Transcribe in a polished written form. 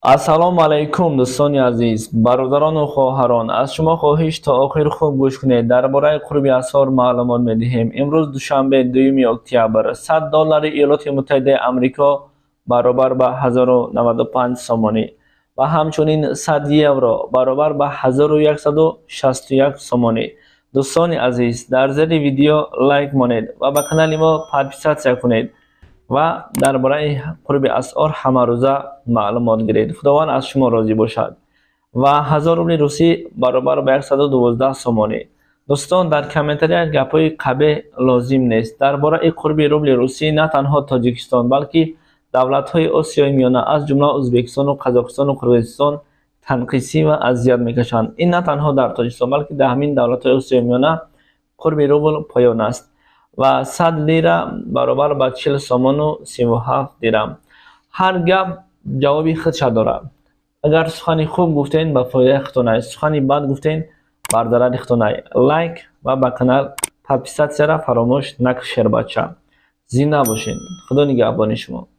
Ассалому алайкум, дӯстони азиз, бародарону хоҳарон. Аз шумо хоҳиш, то охир хуб гӯш кунед. Дар бораи қурби асъор маълумот медиҳем. Имрӯз душанбе, 2 октябр, 100 доллари Иёлоти Муттаҳидаи Амрико баробар ба 1095 сомонӣ ва ҳамчунин 100 евро баробар ба 1161 сомонӣ. Дӯстони азиз, дар зери видео лайк монед ва ба канали мо подписаться кунед ва дар бораи қурби асъор ҳамарӯза маълумот гиред. Худованд аз шумо розӣ бошад. Ва 1000 рубли русӣ баробар ба 112 сомонӣ. Дӯстон, дар комментария гапҳои қабеҳ лозим нест. Дар бораи қурби рубли русӣ на танҳо Тоҷикистон, балки давлатҳои Осиёи Миёна, аз ҷумла Ӯзбекистону Қазоқистону Қирғизистон танқисӣ ва азият мекашанд. Ин на танҳо дар Тоҷикистон, балки дар ҳамин давлатҳои Осиёи Миёна қурби рубл поён аст. Ва 100 лира баробар ба 40 сомону 37 дирам. Ҳар гап ҷавоби худша дорад. Агар сухани хуб гуфтен, ба фоидаи худтонай, сухани бад гуфтен, бар зарари худтонай. Лайк ва ба канал подписаться ра фаромӯш накунед. Шербача, зинда бошед, Худо нигаҳбони шумо.